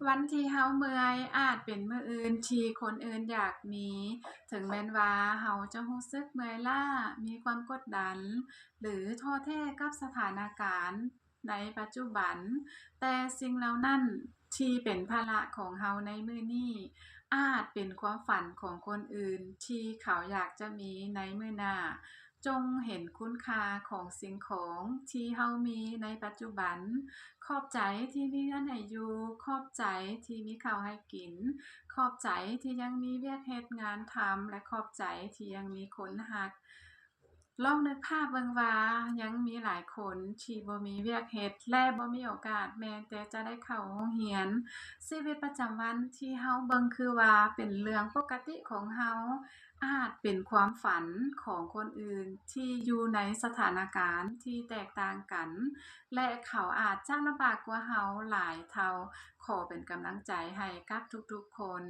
ວັນທີ່ເຮົາເມື່ອຍອາດເປັນມື້ອື່ນທີ່ຄົນອື່ນຢາກມີ. ເຖິງແມ່ນວ່າເຮົາຈະຮູ້ສຶກເມື່ອຍລ້າ, ມີຄວາມກົດດັນ ຫຼື ທໍ້ແທ້ກັບສະຖານະການໃນປັດຈຸບັນ, ແຕ່ສິ່ງເຫຼົ່ານັ້ນທີ່ເປັນພາລະຂອງເຮົາໃນມື້ນີ້ ອາດເປັນຄວາມຝັນຂອງຄົນອື່ນທີ່ເຂົາຢາກຈະມີໃນມື້ໜ້າ. ຈົ່ງເຫັນຄຸນຄ່າຂອງສິ່ງຂອງທີ່ເຮົາມີໃນປັດຈຸບັນ. ຂອບໃຈທີ່ມີເຮືອນໃຫ້ຢູ່, ຂອບໃຈທີ່ມີເຂົ້າໃຫ້ກິນ, ຂອບໃຈທີ່ຍັງມີວຽກເຮັດງານທຳ ແລະ ຂອບໃຈທີ່ຍັງມີຄົນຮັກ. ລອງນຶກພາບເບິ່ງວ່າ ຍັງມີຫຼາຍຄົນທີ່ບໍ່ມີວຽກເຮັດ ແລະ ບໍ່ມີໂອກາດແມ້ແຕ່ຈະໄດ້ເຂົ້າໂຮງຮຽນ. ຊີວິດປະຈຳວັນທີ່ເຮົາເບິ່ງຄືວ່າເປັນເລື່ອງປົກກະຕິຂອງເຮົາ ອາດເປັນຄວາມຝັນຂອງຄົນອື່ນທີ່ຢູ່ໃນສະຖານະການທີ່ແຕກຕ່າງກັນ ແລະ ເຂົາອາດຈະລຳບາກກວ່າເຮົາຫຼາຍເທົ່າ. ຂໍເປັນກຳລັງໃຈໃຫ້ກັບທຸກໆຄົນ.